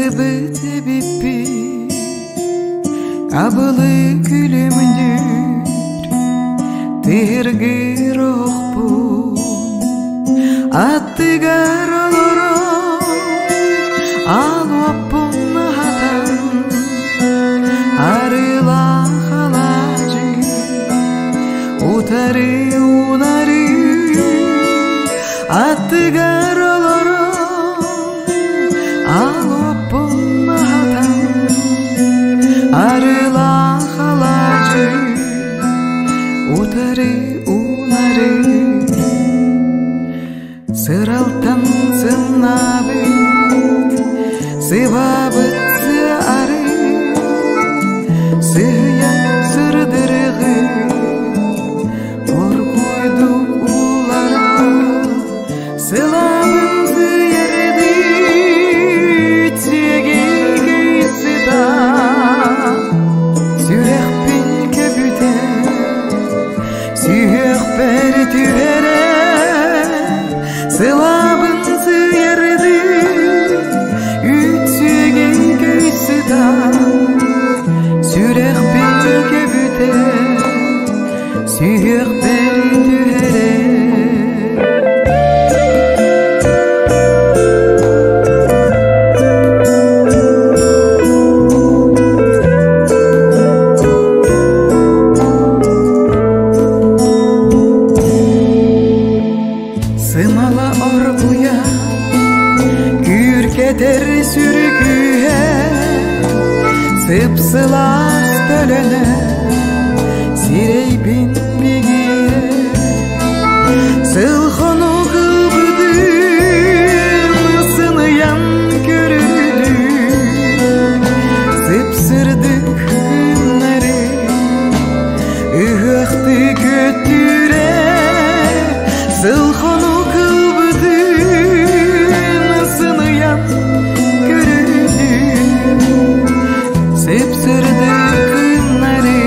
Тахсыбыт эбиппит, абылы күлүмнүүр, тыһыргыыр оһохпун, аттыгар олорон, аал уоппун аһатан, арыылаах алаадьы, утары уунары, аттыгар олорон, Алоппун аһатан, арыылаах алаадьы, утары уунары, сыралтан сымнаабыт, сыбаабыт сыары, сыһыйа сырдырыгы, оргуйдук уулара, Сылабын сыйырды үтүгей сыта Сүрэхпин көбүтэ сүһүөхпэр түһэрэ Сылабын сыйырды үтүгей сыта Сүрэхпин көбүтэ сүһүөхпэр түһэрэ. Сымала оргуйа күүркэтэр сүргүһэ сып-сылаас төлөнө сирэйбин бигиэ сыл-хонук ылбытым сыныйан көрүлүү сып-сырдык күннэри ыһыахтыы көттүрэ сыл-хонук ылбытым сыныйан көрүлүү сып-сырдык күннэри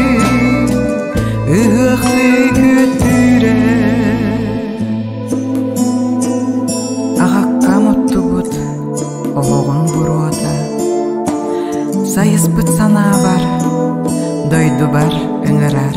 ыһыахтыы көттүрэ. Аҕаккам оттубут оһоҕун буруота, сайыспыт санаабар, дойдубар ыҥырар.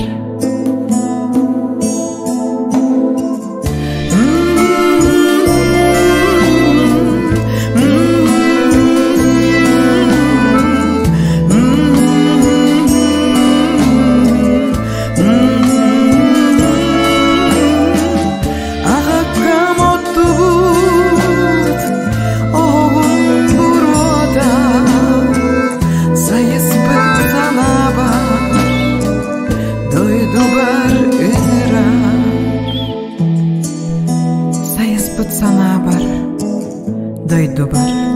Аҕаккам оттубут оһоҕун буруота, сайыспыт санаабар, дойдубар ыҥырар. Сайыспыт санаабар, дойдубар.